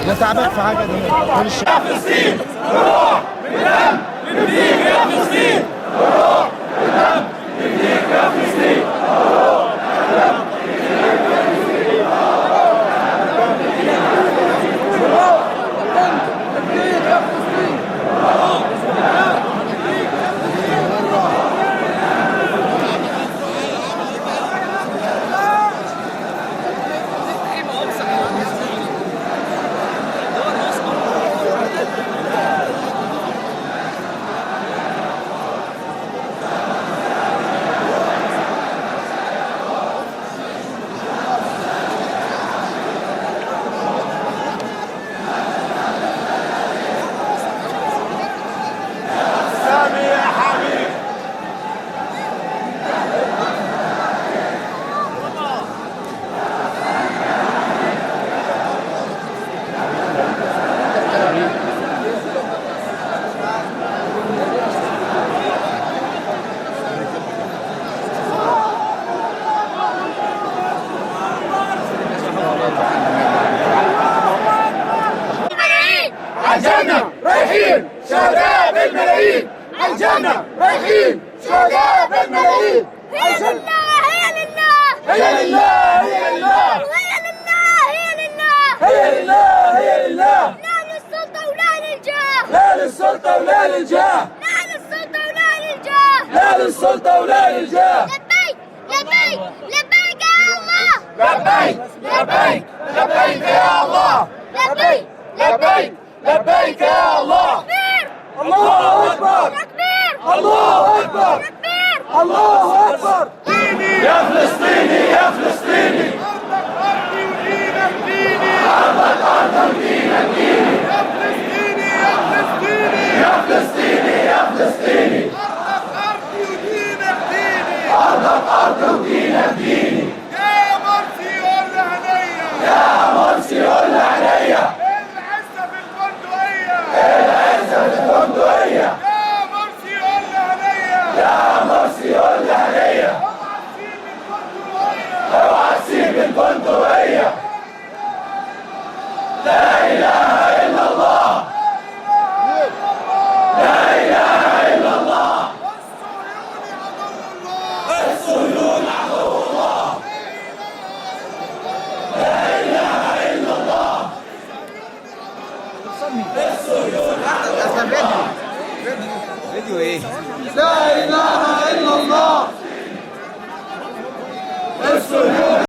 لا تعبك في حاجة دي. يا فلسطين بالروح بالدم نفديك يا فلسطين، بالروح بالدم نفديك يا فلسطين، بالروح بالدم نفديك يا فلسطين، بالروح بالدم نفديك يا فلسطين، بالروح بالدم نفديك يا فلسطين. سامي يا حبيبي. عالجنة رايحين شهداء بالملايين، عالجنة رايحين شهداء بالملايين. هي لله، هي لله، هي لله، هي لله، هي لله، هي لله، هي لله، هي لله. لا للسلطة ولا للجاه، لا للسلطة ولا للجاه، لا للسلطة ولا للجاه. لا للسلطة ولا للجاه. لبيك لبيك لبيك يا الله، لبيك لبيك لبيك يا الله، لبيك لبيك لبيك يا الله. تكبير، الله أكبر، تكبير، الله أكبر، تكبير. الله أكبر. يا فلسطيني يا فلسطيني، أرضك أرضي ودينك ديني، أرضك أرض ودينك ديني. يا فلسطيني يا فلسطيني، يا فلسطيني يا فلسطيني، أرضك أرضي ودينك ديني، أرضك أرض ودينك ديني. يا مرسي قول عينيا، يا مرسي قول عينيا، العزة في البندقية، العزة في البندقية. يا مرسي قول عينيا، يا مرسي قول عينيا، اوعى تسيب البندقية. اوعى تسيب البندقية. لا إله إلا الله، لا إله إلا الله. الصهيوني عدو الله، الصهيون عدو الله، لا إله إلا الله. الصهيون عدو الله. فيديو ايه؟ لا إله إلا الله. الصهيون